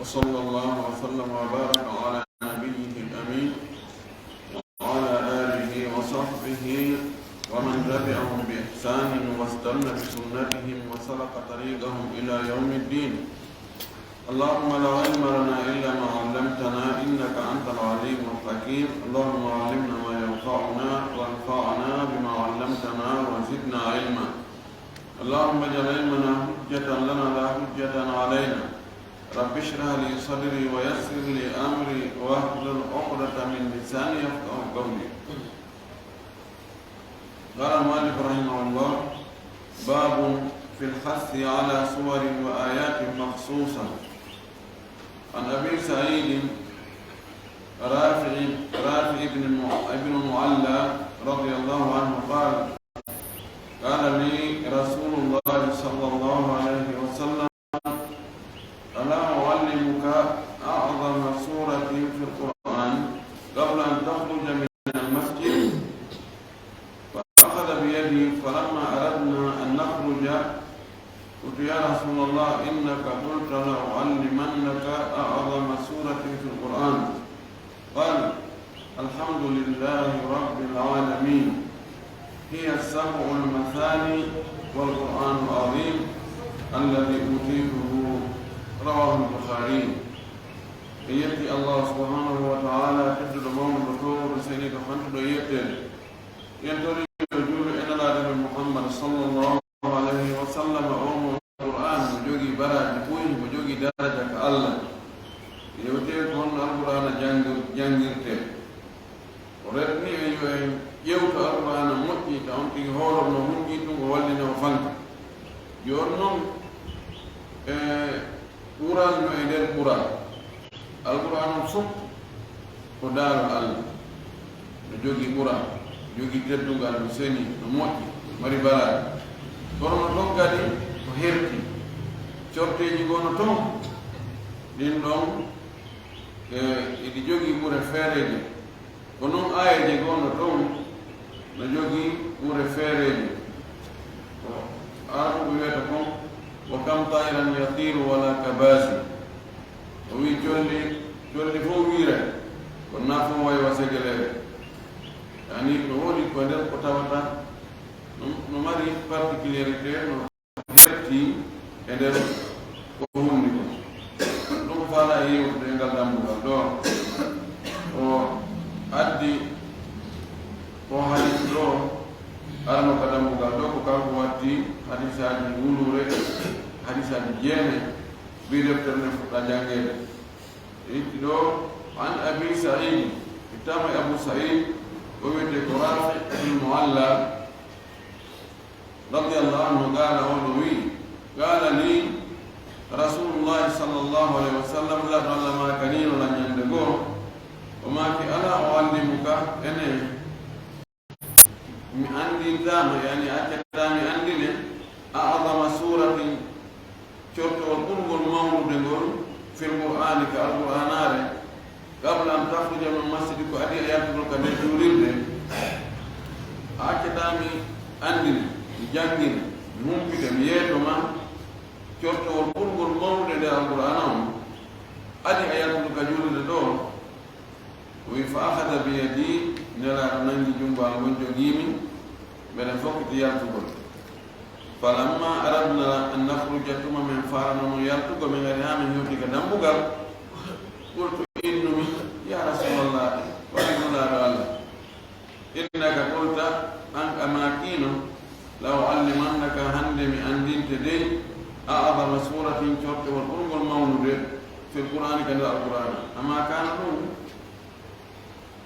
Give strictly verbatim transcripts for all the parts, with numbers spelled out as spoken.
وصلى الله وسلم وبارك على نبيه الأمين وعلى آله وصحبه ومن تبعهم بإحسان واستن بسنتهم وسلك طريقهم إلى يوم الدين. اللهم لا علم لنا إلا ما علمتنا إنك أنت العليم الحكيم. اللهم علمنا ما ينفعنا وانفعنا بما علمتنا وزدنا علما. اللهم اجعل علمنا حجة لنا لا حجة علينا. رب اشرح لي صدري ويسر لي أمري واحلل عقدة من لساني يفقهوا قولي. قال المؤلف رحمه الله: باب في الحث على سور وآيات مخصوصة. عن أبي سعيد رافع، رافع بن مع-، بن معلى رضي الله عنه قال: قال لي رسول الله صلى الله عليه وسلم: ألا أعلمك أعظم سورة في القرآن؟ قبل أن تخرج من المسجد، فأخذ بيدي، فلما أردنا أن نخرج، قلت: يا رسول الله، إنك قلت: لأعلمنك أعظم سورة في القرآن. قال: الحمد لله رب العالمين، هي السبع المثاني والقرآن العظيم الذي أوتيته. رواه البخاري. En yetti Allah subhanahu wa ta'ala, tedduɗo mawnuɗo, towruɗo seniiɗo, fantuɗo yetteede. En tori yo juulu e Nelaaɗo men Muhammad sallallahu alayhi wa sallam, o mo Alqur'aan mo jogii baraaji buy, mo jogii daraja ka Allah. Yewtee ko honno Alqur'aana janngir-, janngirtee. O rewni en yo en ƴeewtu Alqur'aana moƴƴi, ka on tigi hoolorno, hunƴi ɗum, o wallina, o fanka. Jooni non, e Qur'aan no e nder Qur'aan. Alqur'aan on fof ko daalol Allah. No jogii Qur'aan, jogii teddungal, no seni, no moƴƴi, mari baraaji. Kono no ton kadi ko herti. Corteeji goo no ton. Ɗin ɗon, e, iɗi jogii ɓure feereeje. Ko non aayeeje goo no ton, no jogii ɓure feereeje. Ko Aarabuɓe wiyata kon: وكم طيرا يطير ولا كباسي. O wi'i, colli, colli fof wiiray, kono naa fof way wa segeleere. Yani, no woni ko nder ko tawata no, no mari particularité, no herti e nder ko hunni ko. Ɗum faala e yewtude e ngal dambugal ɗo. O addi ko hadis ɗo, arno ka dambugal ɗo, ko kanko watti hadisaaji wuluure, hadisaaji jeenay, mbi deftere nden fuɗɗa janngeede. E itti ɗo, an Abi Sa'id, ittama e Abu Sa'id, o wiyete ko Rafi ibn Mu'alla, radiyallahu anhu, qaala, on o wi'i, qaala li Rasulullahi sallallahu alayhi wa sallam, Nulaaɗo Allah maakaniino lan ñande goo, o maaki, alaa u'allimuka, ene mi anndintaa ma, yani accataa mi anndine, a'zama suuratin, cortewol ɓurngol mawnude ngol, fil Qur'aani, ka Alqur'aanaare, qabla an takhruja min masjidi, ko adii a yaltugol ka nder juulirde. A accataa mi anndina, mi janngina, mi humpita, mi yeeto ma, cortewol ɓurngol mawnude nder Alqur'aana on, adii a yaltugol ka juulirde ɗo. O wi, fa akhadha bi yadi, Nelaaɗo nangi junngo am ngon, jogii mi, mbeɗen fokkiti yaltugol. Falamma aradna an nakhruja, tuma men faarano non yaltugol, min ngari haa min hewti ka dambugal. Qultu, innumi, ya Rasulallah, waɗi Nulaaɗo Allah. Innaka qulta, an a maakiino, la u'allimannaka, hannde mi anndinte dey, a'zama suuratin, cortewol ɓurngol mawnude, fil Qur'aani, ka nder Alqur'aana. Amma kaana ɗum,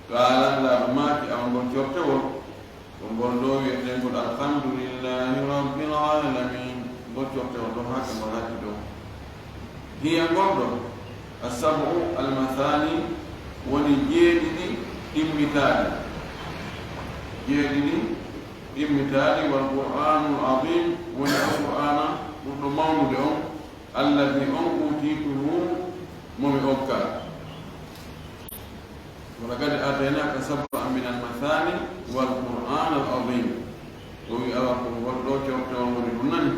Qaala, Nulaaɗo maaki, awa ngol cortewol, ko ngol ɗo wi'etengol Alhamdulillahi Rabbil Aalamiin. Ngol cortewol ɗo, haa ka ngol hatti ɗo. Hiya ngol ɗo, as-sab'u al-masaani, woni jeeɗiɗi ɗimmitaaɗi. Jeeɗiɗi ɗimmitaaɗi, wal Qur'aanul Aziim, woni Alqur'aana ɓurɗo mawnude on, alladii, on, uutiituhu, mo mi okka. Wa laqad aataynaaka sab'an minal masaani wal Qur'aanal aziim. O wi'i, awa ko ngol ɗo cortewol woni ɗum nani.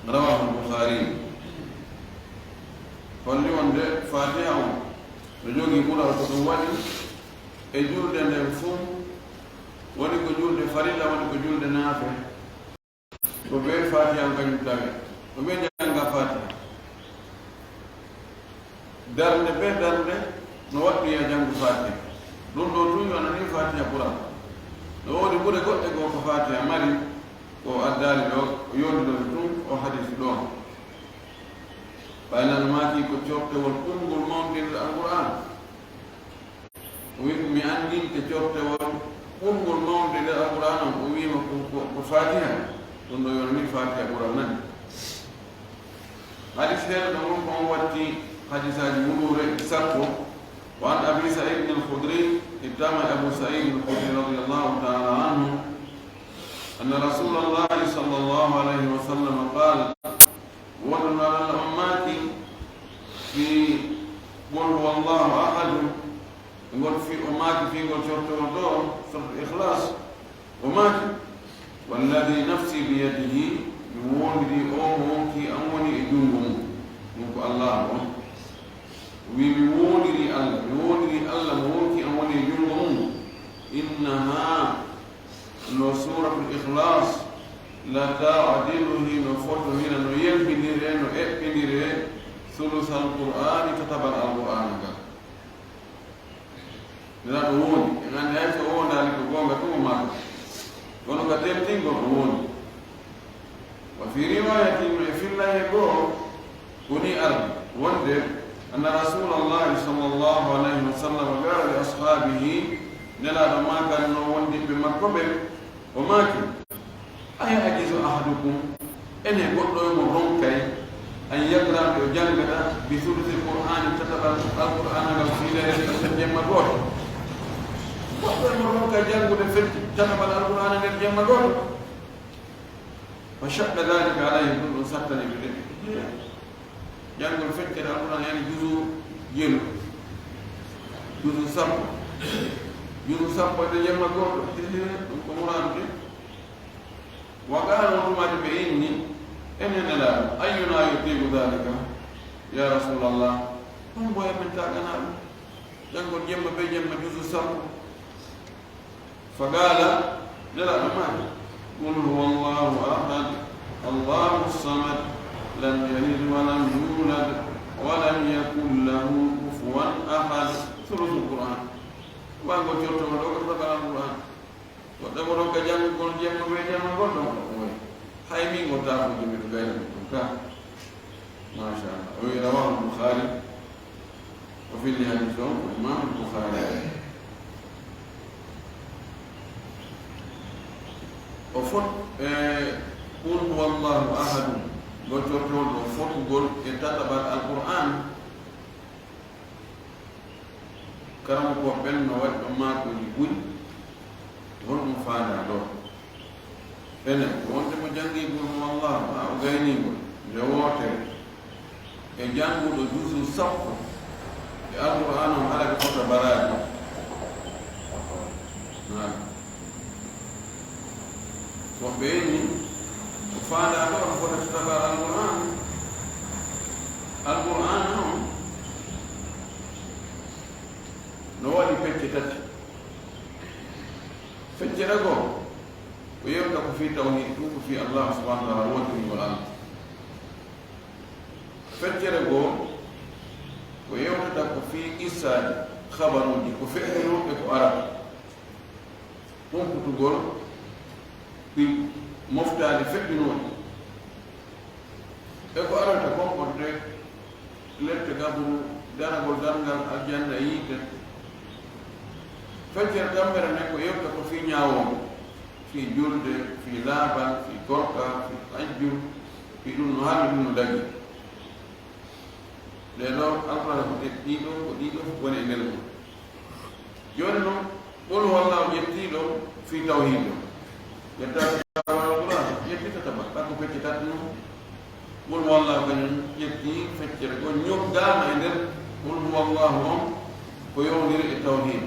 Rawaahul Bukhaari. Holli wonde Fatiha on no jogii ɓural ko ɗum waɗi e julde nden fuu, woni ko julde farilla, woni ko julde naafe. Ko bee Fatiha on kañum tawi. Ko bee jannga Fatiha. Darnde bee darnde no waɗɗoya janngu Fatiha. Ɗum ɗoo tun yonanii Fatiha ɓural. No woodi ɓure goɗɗe goo ko Fatiha mari, ko addaali ɗoo, o yondinori tun o hadis ɗoo. Ɓay Nana maaki ko cortewol ɓurngol mawnude nder Alqur'aan. O wi'i, "Mi anndinte cortewol ɓurngol mawnude nder Alqur'aan on." O wi'i mo ko, ko, ko Fatiha. Ɗum ɗoo yonanii Fatiha ɓural nani. Hadis heeɗuɗo ngon ko on watti hadisaaji wuluure sappo. وعن أبي سعيد الخدري، اتهم أبو سعيد الخدري رضي الله تعالى عنه أن رسول الله صلى الله عليه وسلم قال، Wonno Nulaaɗo on maaki fii Qul huwallahu ahad, ngol fii, o maaki fii ngol cortewol ɗoo, Suuratul Ikhlaas, o maaki, "Walladhi nafsi biyadihi, mi woondirii oo mo wonkii an woni e junngo mum." Ɗum ko Allaahu on. O wi'i, "Mi woondirii Alla, mi woondirii Alla mo wonkii an woni e junngo mum. Innaha, no Suuratul Ikhlaas, la ta'dilu, hino fotondira, no yembindire, no eɓɓindire, sulusal Qur'aani, tatabal Alqur'aana ngal." Nulaaɗo woondi, en anndi hay so o woondaali ko goonga tun o maaka. Kono ka teeltingol o woondi. Wa fii riwaayatin, e fillayee goo, ko nii ardi, wonde, anna Rasuulallahi sallallahu alayhi wa sallam qaala li ashaabihi, Nelaaɗo maakanno wondiɓɓe makko ɓen, o maaki, "Aya'jizu ahadukum, ene goɗɗo e mon ronkay, an yaqra'a, yo jannga, bi sulusil Qur'aani, tataɓal Alqur'aana ngal fii laylatin, nder jemma gooto?" Goɗɗo e mon ronkay janngude fecce tataɓal Alqur'aana nder jemma gooto? Fa shaqqa dhalika alayhim, ɗum ɗon sattani ɓe de. Janngol feccere Alqur'aan yani juzu jelu, juzu sappo, juzu sappo e jemma gooto. Ɗum ko muraadu de. Wa qaalu, on tumaaji ɓe inni, enen Nelaaɗo, ayyuna yutiqu dhalika, ya Rasulallah, on mbo e men taganaa ɗum? Janngol jemma be jemma juzu sappo. Faqaala, Nelaaɗo maaki, "Qul huwallahu ahad, Allahu samad, lam yalid wa lam yulad, wa lam yakun lahu kufuwan ahad." Sulusul Qur'aan. Wa ngol jotto ɗo ko tabara Qur'aan. Goɗɗo mo ɗon ka janngugol jemma be jemma goɗɗo mo ɗon woy. Hay min ngol taa ko jemi ɗo gayna ɗum ka. Masha Allah. O wi'i, rawahu Bukhari. O filli hadis on ko Imam Bukhari. O fot, e, Qul huwallahu ahad, goccortol ɗo fotugol e tataɓal Alqur'an. Karamoko ɓen no waɗi ɗon maakuuji buy. Honɗum faandaa ɗo? Enen, ko wonde mo janngi Qul huwallahu, haa o gaynii ngol, nde wootere, e jannguɗo juzu sappo e Alqur'aan on, hara ɓe fota baraaji. Naam. Woɓɓe inni, ko faandaa ɗo, no fota tataɓal Alqur'aan. Alqur'aan on no waɗi pecce tati. Feccere goo, ko yewta ko fii tawhiid, ɗum ko fii Allah subhanahu wa ta'ala, wondiringol Allah. Feccere goo, ko yewtata ko fii qissaaji, habaruuji, ko feƴƴinoo e ko arata. Humpitugol ɗi moftaali feƴƴinooɗi. E ko arata kon, wonde lette gaburu, daragol darngal aljanna e yiite. Feccere tammere nden ko yewta ko fii ñaawooɓe, fii julde, fii laabal, fii korka, fii hajju, fii ɗum no haani, ɗum no dagi. Ɗee ɗoo Alqur'aana ko ɗe ɗiɗo, ko ɗiɗo fof woni e nder mum. Jooni noon, Qul huwallahu ƴettii ɗo fii tawhiid o. Ƴetta Alqur'aana, ƴetti tataɓal, kanko pecce tati noon. Qul huwallahu kañum ƴettii feccere goo, ñoggaama e nder Qul huwallahu on ko yowndiri e tawhiid.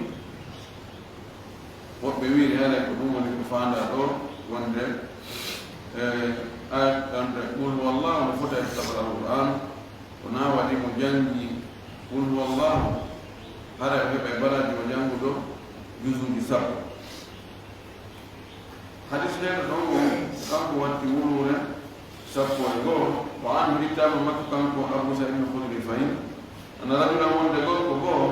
Woɓɓe wiiri, haray ko ɗum woni ko faandaa ɗo, wonde, e, ayat, wonde Qul huwallahu no fota e tataɓal Alqur'aan. Wonaa waɗi mo janngi Qul huwallahu, hara o heɓay baraaji mo jannguɗo juzuuji sappo. Hadis heeɗo ɗon o, kanko watti wuluure sappo e go'o. Wa anhu, ittaama makko kanko Abu Sa'id al-Khudri fahin, anna rajulan, wonde gorko go'o,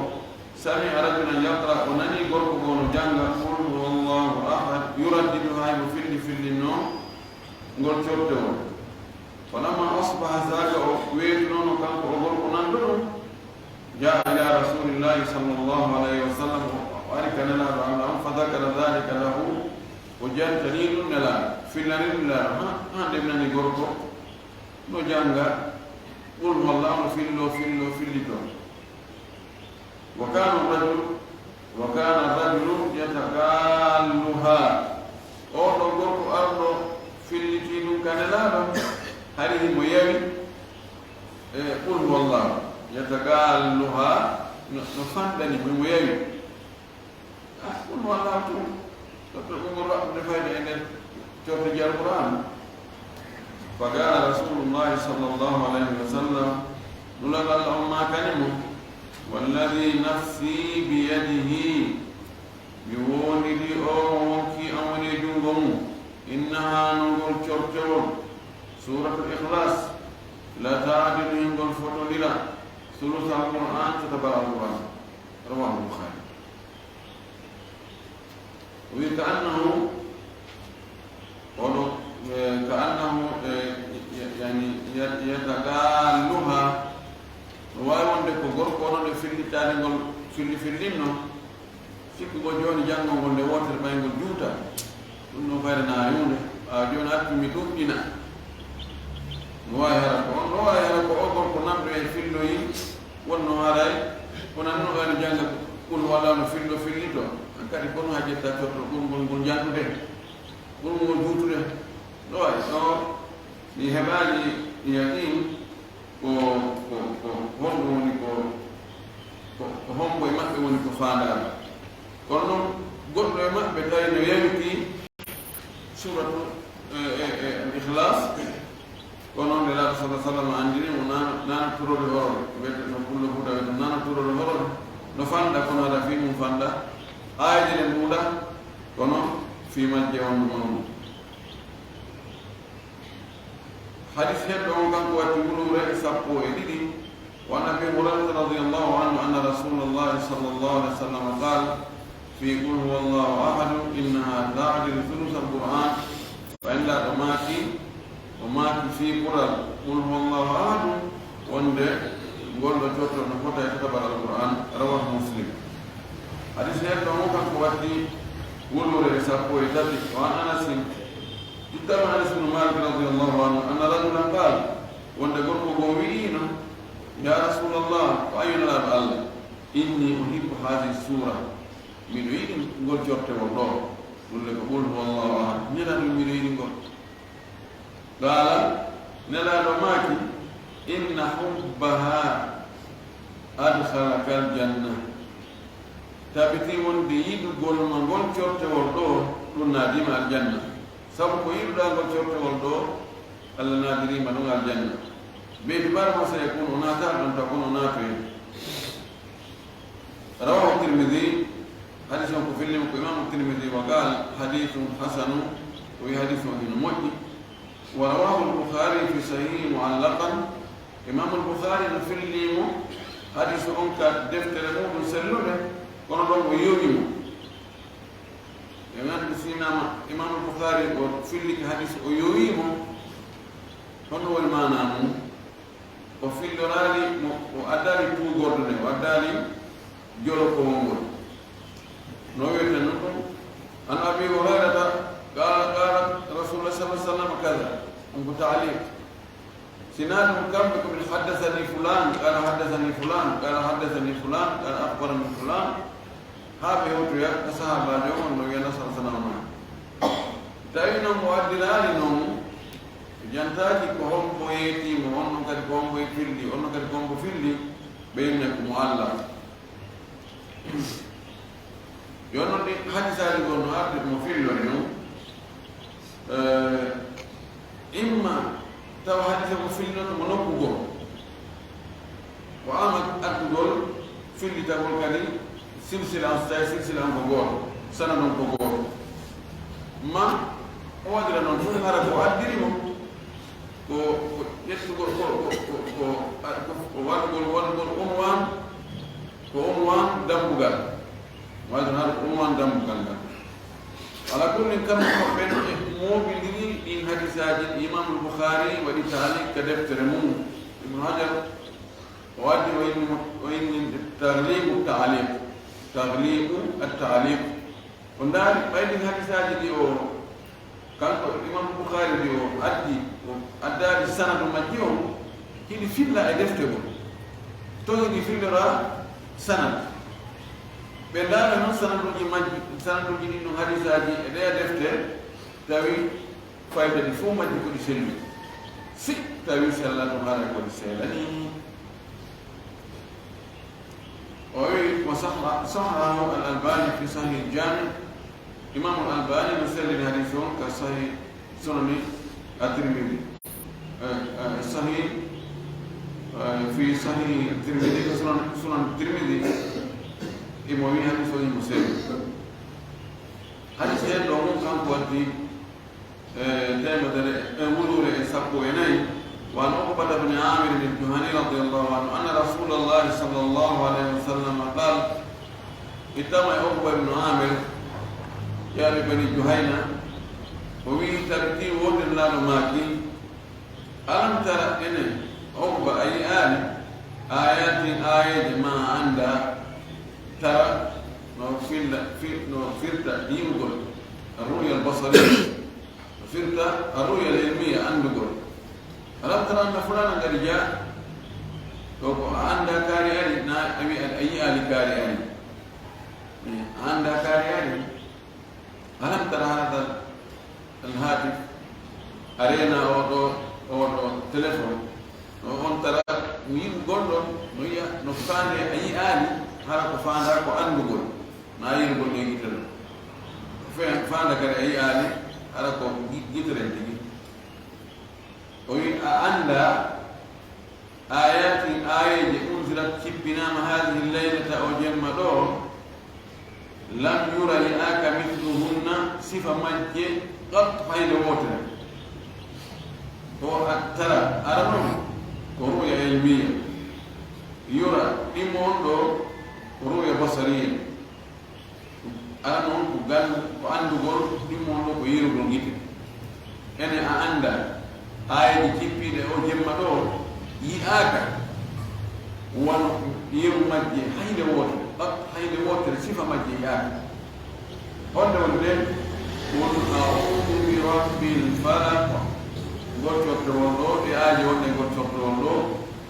sami'a rajulan yaqra, o nani gorko go'o no jannga Qul huwallahu ahad, yuraddiduha, mo filli fillinno ngol cortewol. Falamma asbaha, saaga o weetunoono kanko o gorko nanɗo ɗum, jaa ila rasulillahi sallallahu alayhi wa sallam, o ari ka Nelaaɗo Allah on, fa dakara dhalika lahu, o jantani ɗum Nelaaɗo, fillani ɗum Nelaaɗo, ha, hande mi nani gorko no jannga Qul huwallahu, no fillo, fillo, fillito. Wa kana rajul, wa kana rajulu yatagalluha. Oo ɗoo gorko arɗo filliti ɗum ka Nelaaɗo, hari himo yawi, e, Qul huwallahu. Yatagalluha, no, no fanɗani mo, himo yawi. Ah, Qul huwallahu tun. Ɗo, ɗo, ɗum woni waɗude fayda e nder corteji Alqur'an. Fa qala Rasulullahi sallallahu alayhi wa sallam, Nulaaɗo Allah on maakani mo, "Walladhi nafsi biyadihi, mi woondidii oo mo wonkii am woni e junngo mum, innaha, no ngol cortewol, Suuratul Ikhlaas, la ta'dilu, hingol fotondira, sulusal Qur'an, tataɓal Alqur'an." Rawahu Bukhari. O wi'i, "Ka annahu," oɗo, eh, "ka annahu, eh, ya-, yani, ya-, yatagalluha." No waawi wonde ko gorko oɗo nde fillitaade ngol filli fillinno. Sikku ngol jooni janngol ngol nde wootere ɓay ngol juuta. Ɗum no fayre na huunde. Ɓaawo jooni accu mi ɗuɗɗina. No waawi hara ko on, no waawi hara ko o gorko nanɗo e filloyi. Wonno haray, kono no ɓayno jannga Qul huwallahu no fillo fillito, an kadi kono ha ƴetta corto ɓurngol ngol janngude, ɓurngol juutude. No wayi, so mi heɓaali yaqin ko, ko, ko honɗum woni ko, ko, ko hombo e maɓɓe woni ko faandaama. Kono noon, goɗɗo e maɓɓe tawi no yawiti Suuratu, e, e, e, Al-Ikhlas. Kono Nelaaɗo sallallahu alaihi wasallam anndini mo nana, nana turore horore. Wiyete no pullo Fuuta wiyete nana turore horore. No fanɗa kono hara fii mum fanɗa. Aayeeje ɗe mbuuɗa kono fii majje on no mawni. Hadis heɓɓe on kanko watti wuluure e sappo e ɗiɗi. وعن أبي هريرة رضي الله عنه أن رسول الله صلى الله عليه وسلم قال في قل هو الله أحد إنها تعدل ثلث القرآن. Fayndaaɗo maaki, o maaki fii ɓural Qul huwallahu ahad, wonde ngol ɗo corto no fota e tataɓal Alqur'an. Rawahu Muslim. Hadis heeɗo on kanko watti wuluure e sappo e tati. Wa an Anasin, ittaama Anas ibn Malik radiyallahu anhu, anna rajulan qaal, wonde gorko goo wi'iino, "Ya Rasulallah, ko an yo Nelaaɗo Allah, inni uhibbu haadihi suura, miɗo yiɗi ngol cortewol ɗoo, ɗum le ko Qul huwallahu ahad, Nelaaɗo miɗo yiɗi ngol." Qaala, Nelaaɗo maaki, "Inna hubbaha adkhalakal janna." Tabitii wonde yiɗugol ma ngol cortewol ɗoo, ɗum naadii ma aljanna. Sabu ko yiɗuɗaa ngol cortewol ɗoo, Allah naadirii ma ɗum aljanna. Beyti bara ma sa yakun, o naata ɗon taw kono o naatoyi. Rawahu Tirmidhi, hadis on ko fillima ko Imaamu Tirmidhi, wa qaal hadithun hasanu, o wi hadis on hino moƴƴi. Wa rawahu al-Bukhari fi sahihi mu'allaqan, Imaamu al-Bukhari no fillimo hadis on ka deftere muɗum sellude, kono ɗon o yowi mo. En anndi si nama Imaamu al-Bukhari o fillike hadis o yowi mo, honno woni maana mum? O filloraali mo, o addaali tuugordu nde, o addaali jolokowol ngol. No wi'eten non ɗum, an Abi Hurayrata qaala, qaala Rasulullah sallallahu alaihi wasallam kaza, ɗum ko taaliq. Si naa ɗum kamɓe ko min haddasani fulaan, qaala haddasani fulaan, qaala haddasani fulaan, qaala akhbarani fulaan. Haa ɓe hewtoya ka sahaabaajo on no wiya nasara sanama. Tawi noon mo addiraali noon, jantaaki ko hombo yeetiimo, on noon kadi ko hombo e filli, on noon kadi ko hombo filli, ɓe inna ko mo Allah. Jooni noon ɗi hadisaaji goo no arde mo fillori noon. Eh, imma tawa hadise mo fillinoto mo nokku goo. Ko an ad-, addugol fillitagol kadi silsila on, so tawi silsila on ko gooto, sanad on ko gooto. Ma o waɗira noon fof hara ko addiri mo, ko, ko ƴettugol, ko, ko, ko, ko, ko, ko waɗugol, waɗugol unwan, ko unwan dambugal. Waɗugol hara ko unwan dambugal ngal. Ala kullin, kamɓe ko ɓen e moobindiri ɗin hadisaaji ɗi Imam Bukhari waɗi taaliq ka deftere mum. Ibn Hajar o addi o inni mo, o inni tagliqu taaliq. Tagliqu at taaliq. O ndaari ɓay ɗin hadisaaji ɗi o, kanko Imam Bukhari ɗi o addi, o addaali sanadu majji on, hiɗi filla e defte gol. To hiɗi fillora sanad. Ɓe ndaara noon sanaduuji majji, sanaduuji ɗin ɗum hadisaaji e ɗee defte, tawi fayda ɗi fof majji ko ɗi selli. Si tawi sellano haray ko ɗi seelani. O wi, wa sahha-, sahhahu al Albani fi Sahih Jami. Imam al Albani no sellini hadis on ka Sahih Sunani at-Tirmidhi. Eh, eh, Sahih, eh, fi Sahih at-Tirmidhi, ka Sunan, Sunan Tirmidhi. Imo wi hadis on imo selli. Hadis en ɗo mum kanko waddi e teemedere e wuluure e sappo e nayi. Wa an Uqbata bni Amir al Juhani radiyallahu anhu anna Rasulallahi sallallahu alayhi wa sallam qal, ittama e Uqba ibnu Amir, jaaɓi Bani Juhayna, o wi'i, tabitii wondirnaaɗo maaki, alam tara, enen, Uqba, a yi'aani, ayatin, aayeeje ma a anndaa, tara, no filla, fi-, no firta yi'ugol, ru'ya al-basari, no firta ru'ya al-ilmiya, anndugol. Alam tara anna fulana qad jaa, ɗo ko a anndaa kaari ari, na a wi'a a yi'aali kaari ari. Eh, a anndaa kaari ari. Alam tara hada al hatif, a reena oɗo, oɗo téléphone, no on tara, mo yi'ugol ɗon, no yi'a, no faande a yi'aali, hara ko faandaa ko anndugol, na yi'ugol e gite ɗon. Fe-, faanda kadi a yi'aali, hara ko gi-, gite ɗen tigi. O wi a anndaa, ayatin, aayeeje, unzilat, cippinaama, hadihi laylata, o jemma ɗo, lam yura, yi'aaka, mithluhunna, sifa majje, qat, hay nde wootere. Ko a tara, ara noon, ko ru'ya ilmiya. Yura, ɗimmo on ɗo, ko ru'ya basariya. Ara noon ko gal-, ko anndugol ɗimmo on ɗo ko yeerugol gite. Ene a annda aayeeje cippiiɗe o jemma ɗo yi'aaka, wano yeru majje hay nde wootere, qat, hay nde wootere sifa majje yi'aaka. Honde woni nden? Qul a'udhu bi rabbil falaq. Ngol cortewol ɗo, ɗe aayeeje wonɗe ngol cortewol ɗo,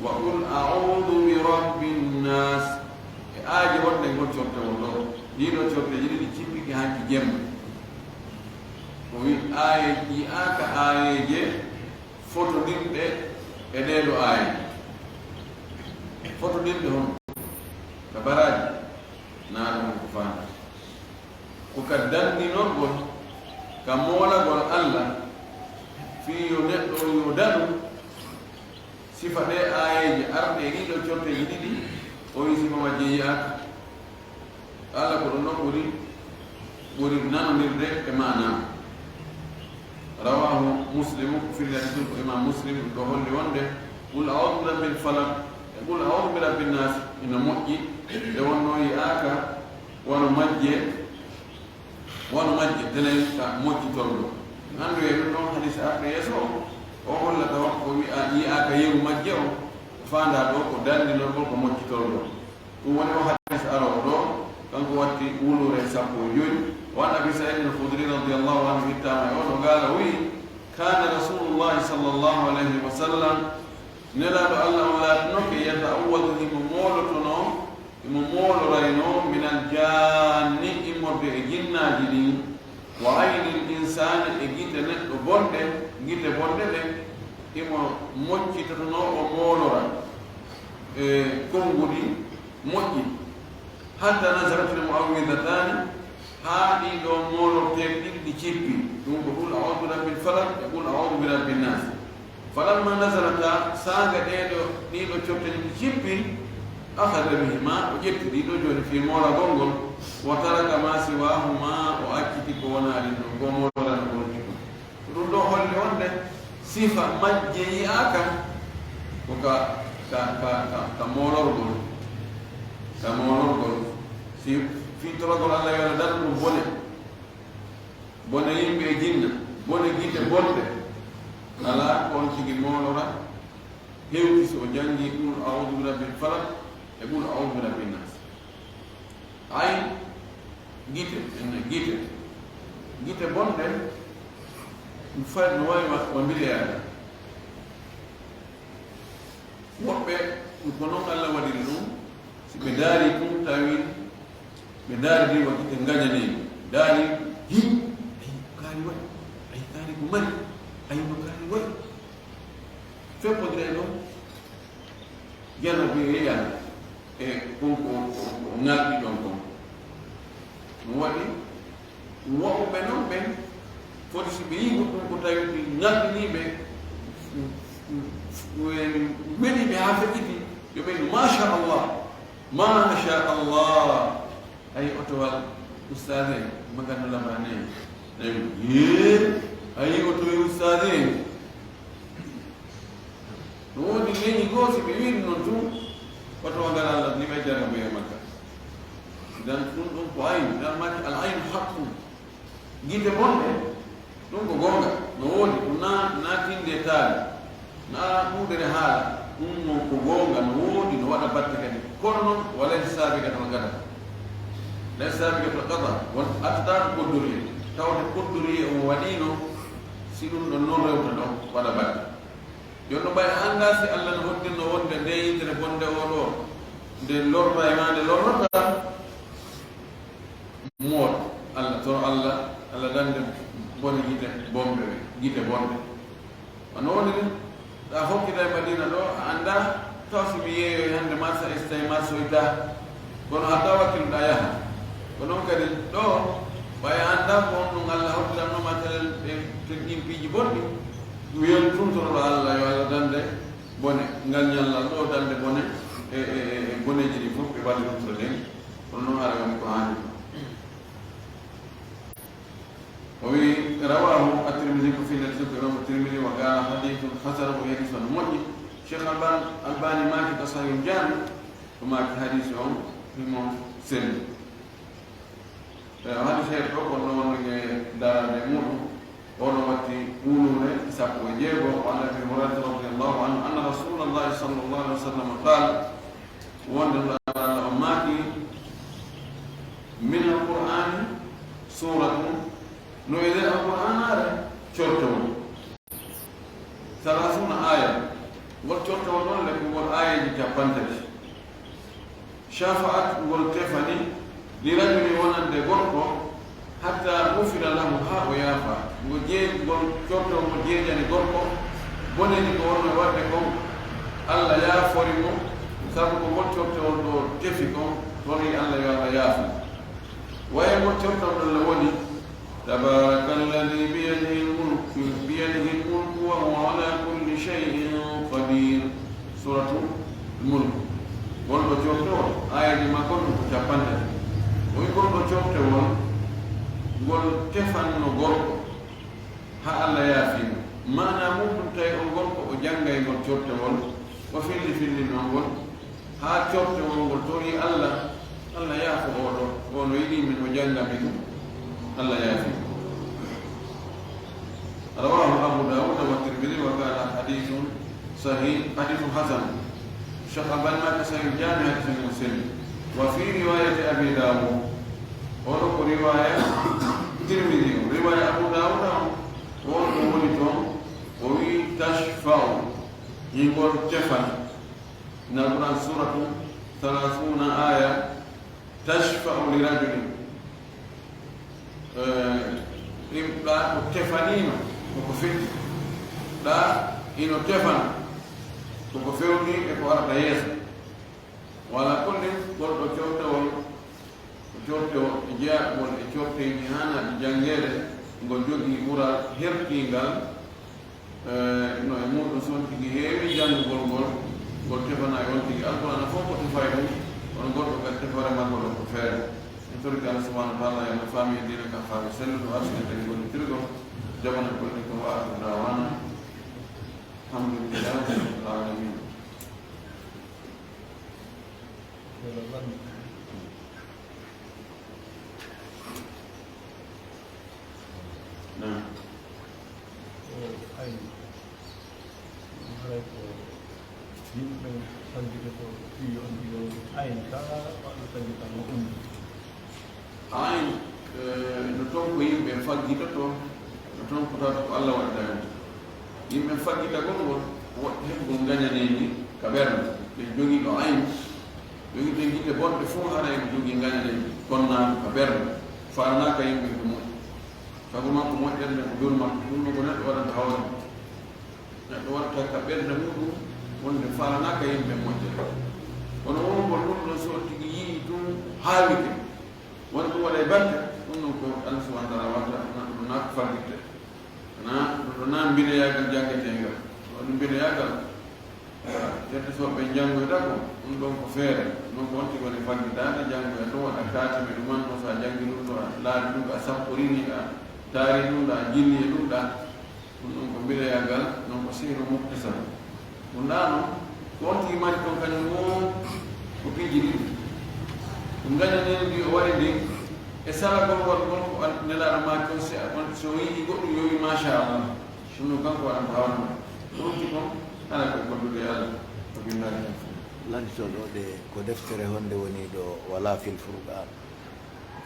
wa qul a'udhu bi rabbin nas. E aayeeje wonɗe ngol cortewol ɗo. Ɗiɗo corteeji ɗiɗi cippike hanki jemma. O wi aaye-, yi'aaka aayeeje fotondirɗe e ɗee ɗo aayeeje. Fotondirɗe hono ka baraaji, naa ɗum ko faandaa. Ko ka danndinol ngol, ka moolagol Alla, fii yo neɗɗo on yo daɗu, sifa ɗee aayeeje arɗe e ɗiɗo corteeji ɗiɗi, o wi sifa majje yi'aaka. Alla ko ɗum ɗon ɓuri, ɓuri nanondirde e maanaa. Rawaahu Muslimu, ko firnde hadiis ɗum ko Imaam Muslim, ɗum ɗo holli wonde, "Qul a'udhu bi rabbil falaq" e "Qul a'udhu bi rabbin nas" ina moƴƴi, nde wonnoo yi'aaka wano majje, wano majje, denen ka moƴƴitol ɗo. Anndu e ɗum ɗon hadiis arɗo yeeso o, o hollata on ko wi'a, yi'aaka yeru majje o, faandaa ɗo ko danndinol ngol ko moƴƴitol ɗo. Ɗum woni o hadiis aroowo ɗo, kanko watti wuluure sappo e joy. Wa an Abi Sa'id al-Khudri radiyallahu anhu, ittaama e o ɗo gaala, o wi'i, "Kana Rasulullahi sallallahu alayhi wa sallam, Nelaaɗo Alla on laatinoke, yata'awwadu, himo moolotonoo, himo mooloraynoo, minal jaanni, immorde e jinnaaji ɗin, wa aynil insaani, e gite neɗɗo bonɗe, gite bonɗe ɗe, himo moccitotonoo, o moolora e konnguɗi moƴƴi." Hatta nazalatil mu'awwidhataani, haa ɗii ɗoo moolorteeɗi ɗiɗi ɗi cippi, ɗum ko qul a'udhu bi rabbil falaq e qul a'udhu bi rabbin nas. Falamma nazalata, saanga ɗee ɗoo, ɗii ɗoo corteeji ɗi cippi, Akhada bihima, o ƴetti ɗi ɗo jooni fii moolagol ngol, wa taraka ma siwahuma, o acciti ko wonaa ɗin ɗon, ko moolana ko woni ɗum. Ko ɗum ɗo holli wonde sifa majje yi'aaka ko ka, ka, ka, ka, ka moolorgol, ka moolorgol. Si fii toragol Allah yo Allah daɗu ɗum bone, bone yimɓe e jinna, bone gite bonɗe, alaa ko on tigi moolora, hewti so o janngi qul a'udhu bi rabbil falaq e qul a'udhu bi rabbin nas. Ay, gite, ene gite. Gite bonɗe, ɗum fay no wawi wa, wa mbireyaade. Woɓɓe, ko noon Allah waɗiri ɗum, si ɓe daari ɗum, tawi ɓe daari ɗi wa gite ngañani, daari, hi, ay, kaari waɗi, ay, kaari ko mari, ay, no kaari waɗi. Feppodire ɗum, Jana bi yeeyan e kon ko, ko, ko ŋalɗi ɗon kon. Ɗum waɗi, woɓɓe non ɓen, foti si ɓe yi'i ɗum ko tawi ɓe ŋalɗiniiɓe, weliiɓe haa feƴƴiti, yo ɓe wi'u, "Masha Allah, masha Allah." Ayi otowal ustaas en, magano labane. Ayi, yee, ayi oto e ustaas en. No woodi leñi goo, si ɓe wi'i ɗum non tun, oto ngal Allah ni ɓe jarrabe e makka. Dan ɗum ɗum ko aynu, dan maki al aynu haqqun. Gite bonɗe, ɗum ko goonga, no woodi, ɗum na, na tinde taali, na ɗuuɗere haala, ɗum no ko goonga, no woodi, no waɗa batte kadi. Kono non, walay saabi ka to gada. Lay saabi ka to qada, won attata ko koddori, tawde koddori o waɗino, si ɗum ɗon non rewta ɗon, waɗa batte. Jooni no ɓay a anndaa si Allah no hoddirno wonde nde yitere bonde o ɗo, nde lorra e maa nde lorrata, moot Allah, toro Allah, Allah dande bone gite bonɓe ɓe, gite bonɗe. Wano woni ni, ɗa hokkita e Madina ɗo, a anndaa, taw si mi yeeyoy hannde marsa istay marsoyta. Kono hadda wakkiluɗa yaha. Ko noon kadi ɗo, ɓay a anndaa ko on ɗum Allah hawtitanno ma telen ɓen, ten ɗin piiji bonɗi. Ɗum yon tun toroɗo Allah, yo Allah dande bone. Ngal ñallal ɗo dande bone e, e, e, e boneeji ɗi fof ɓe mbaɗi ɗum to nden. Kono noon hara woni ko haani. O wi, rawahu at-Tirmidhi, ko fii hadis ko Imam at-Tirmidhi, wa qala hadithun hasan, o wi hadis on moƴƴi. Cheikh Alban-, Albani maaki ka Sahih Jami, o maaki hadis on himo selli. Eh, hadis heeɗo ɗo, kono wonno e darande muɗum, oɗo watti ɓuunuure sappo e jeego, wa an Abi Hurairata radiyallahu anhu, anna Rasulallahi sallallahu alaihi wasallam qala, wonde Nulaaɗo Allah on maaki, min al-Qur'ani suratun, no e nder Alqur'aanaare cortewol. Salasuna aya. Ngol cortewol ɗon le ko ngol aayeeji cappanɗe tati. Shafa'at ngol tefani li rajuli wonande gorko, hatta gufira lahu haa o yaafa. Ngo jee-, ngol cortewol ngol jeejani gorko, boneeji ko wonno e waɗde kon, Allah yaafori mo, sabu ko ngol cortewol ɗo tefi kon, torii Allah yo Allah yaafo. Waye mo cortewol ɗon le woni, تبارك الذي بيده الملك، بيده الملك وهو على كل شيء قدير. Suratul Mulk. Ngol ɗo cortewol, aayeeji makko ɗum ko cappanɗe tati. O wi ngol ɗo cortewol, ngol tefanno gorko, haa Allah yaafii mo. Maanaa muuɗum tawi on gorko o janngay ngol cortewol, o filli fillinoo ngol, haa cortewol ngol torii Allah, Allah yaafo oo ɗo, o no yiɗi min, o jannga min, Allah yaafi. Rawahu Abu Dawud wa Tirmidhi wa qala hadithun sahih, hadithun hasan. Cheikh Albani maaki Sahih Jami, hadith on selli. Wa fi riwayati Abi Dawud, oo ɗo ko riwaya Tirmidhi on, riwaya Abu Dawud on, oo ɗo woni toon, o wi tashfa'u, hingol tefan. Min Alquran, suratun thalathuna aya, tashfa'u li rajulin. Eh, ɗim ɗa ko tefaniima, ko ko feƴƴi. Ɗa ino tefana, ko ko fewni e ko arata yeeso. Wala kullin, ngol ɗo cortewol, ko cortewol e jeyaɓol e corteeji haanaaɗi janngeede, ngol jogii ɓural hertiingal. Eh, no e muuɗum so on tigi heewi janngugol ngol, ngol tefana e on tigi. Alqur'aana fof ko Fay ɗum, kono goɗɗo kadi tefoore makko ɗo ko feere. En torike Allah subhanahu wa taala yo Allah faami e diina ka faamu selluɗo, arsude kadi gollitirgol, jabana golli ko wa akhiru da'wana. Alhamdulillahi rabbil alamin. Naam. Ay, haray ko yimɓe ɓen faggita ko fii on ɗiɗo ayn ka ɓaɗɗo faggita mo on. Ayn, eh, no toon ko yimɓe faggita to, no toon ko tawata ko Allah waɗda en. Yimɓe faggita gol ngol, woɗɓe heɓugol ngañaneeji ka ɓernde. Ɓe jogii ɗo ayn, jogii ɓe gite bonɗe fof, hara en jogii ngañaneeji konnaaɗo ka ɓernde. Faanaa ka yimɓe ko moƴƴi. Sabu makko moƴƴere nde ko dow makko, ɗum ɗo ko neɗɗo waɗanta hoore mum. Neɗɗo waɗata ka ɓernde muɗum wonde faanaa ka yimɓe moƴƴere. Kono wongol ɗum ɗo so tigi yii ɗum haawike, woni ɗum waɗa e bante, ɗum ɗon ko Allah subhanahu wa taala waɗata, ɗum ɗum naa ko faggitte. Wonaa ɗum ɗo naa mbiɗoyaagal janngeteengal. Waɗi mbiɗoyaagal, yetto so ɓe njanngoyta ko, ɗum ɗon ko feere. Ɗum ko on tigi woni faggitaade, janngoya ɗum, waɗa kaatimi ɗum, an ɗo so a janngi ɗum ɗo, a laari ɗum ɗo, a sapporini, a taari ɗum ɗo, a jilli e ɗum ɗo. Ɗum ɗon ko mbiɗoyaagal, non ko sehru muktasar. Ɗum ɗaa non, ko on tigi mari kon kañum woo ko piiji ɗiɗi. Ɗum ngañaneeɗo ndi o waɗi ndi, e salagol waɗugol ko an-, Nelaaɗo maaki on, si a, on, so o yiɗi goɗɗum, yo wi machallah. Ɗum ɗon kanko waɗanta hoore mum. Ko on tigi kon, alaa ko e gollude e Allah, o binndaali tan. Lantitoo ɗo de ko deftere honde woni ɗo wala fil Furqaan?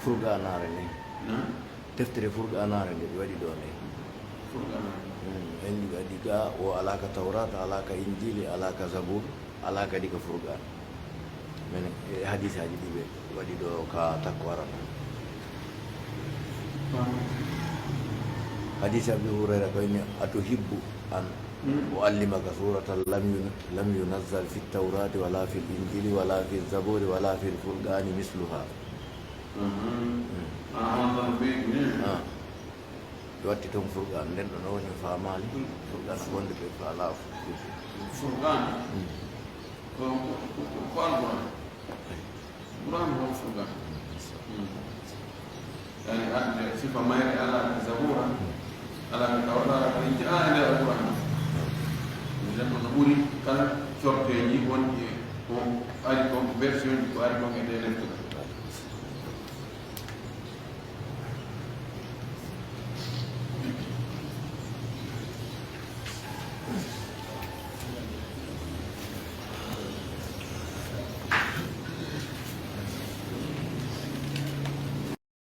Furqaanaare nde. Naam. Deftere Furqaanaare nde ɓe waɗi ɗo nde. Furqaanaare. Mm, en waɗi ga o alaa ka Tawraata, alaa ka Injiili, alaa ka Zabuur, alaa kadi ka Furqaan. Men e hadiisaaji ɗi ɓe waɗi ɗo ka takko arano. Naam. Hadiisi Abi Hurayra ko inni, "Atuhibbu an Mm. u'allimaka suuratan lam yun-, lam yunazzal fit Tawraati wala fil Injiili wala fil Zabuuri wala fil Furqaani misluhaa." Mhm. Mm. Ah, on tan ɓeydi, eh? Ah. Ɓe watti toon Furqaan, nden ɗo no woni faamaali. Mm. Furqaan ko wonde ɓe faalaa fu-, fu-, fu-. Furqaan? Mm. Ko, ko, ko, ko Alquraan. Ay. Quraan ko Furqaan. Mm. Yani, adde sifa mayre alaa ka Zabuura, alaa ka Tawraata, alaa ka Injiila, alaa e nder Alquraan. Nden ɗo no ɓuri kala corteeji wonɗi e ko ari kon, ko version ji ko ari kon e nder deftere.